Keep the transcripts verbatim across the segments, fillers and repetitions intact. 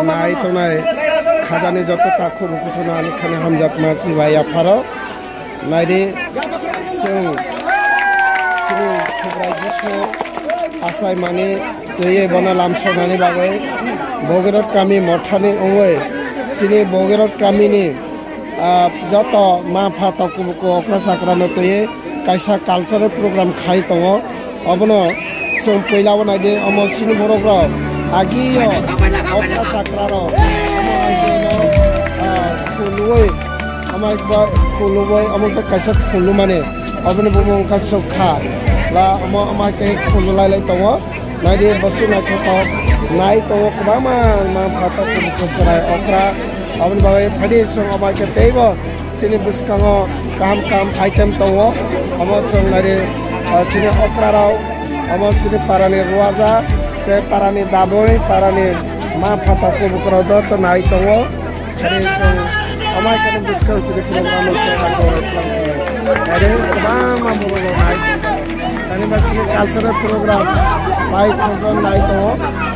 Nai tongnai khajani joto takhuk bukusono ani khani hamjakma chibai yapharo. Naidi, chwng chini Subrai Jisu achaimani twiwi bono lamsoknani bagwi Bogirot kami mothani wngwi chini Bogirot kamini, ah, joto ma pha tokubuku okra chakrano twiwi kaisa cultural program khai tongo. Obono chwng puila o naidi, omo chini borok rok agio okra chakra rok omo agio, ah, khului, omo ba khului, omo khe kaisa khulumani, oboni bumung wngkha Sukha. La omo ama khe khululai lai tongo. Naidi bosuk naithotok nai tongo kwbangma, ma phatok chwrai okra. Aboni bagwi phaidi chwng omo khe teibo chini bwskango kaham kaham item tongo. Omo chwng naidi, ah, chini okra rok, omo chini parani ruaja, tei parani daboi, parani ma phatok kubuk rok joto nai tongo. Tei chwng amai khe bwskang chini program o se ang bo rwklang tongo. Tei kwbangma borok rok nai tongo. Tani ba chini cultural program, bai program nai tongo.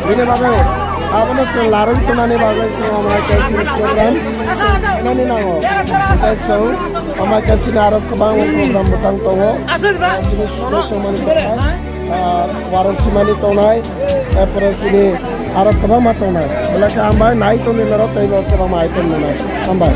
Bini bagwi abono chwng larwi tonani bagwi chwng amai khe chini program khainani nango. Tei chwng amai khe chini aro kwbangma program bwtang tongo. Chini sudu tongmani kwthai, ah, warok simani tongnai. Erpore chini aro kwbangma tongnai. Belai khe hambai, nai tongni norok teibo kwbangma item nunai. Hambai.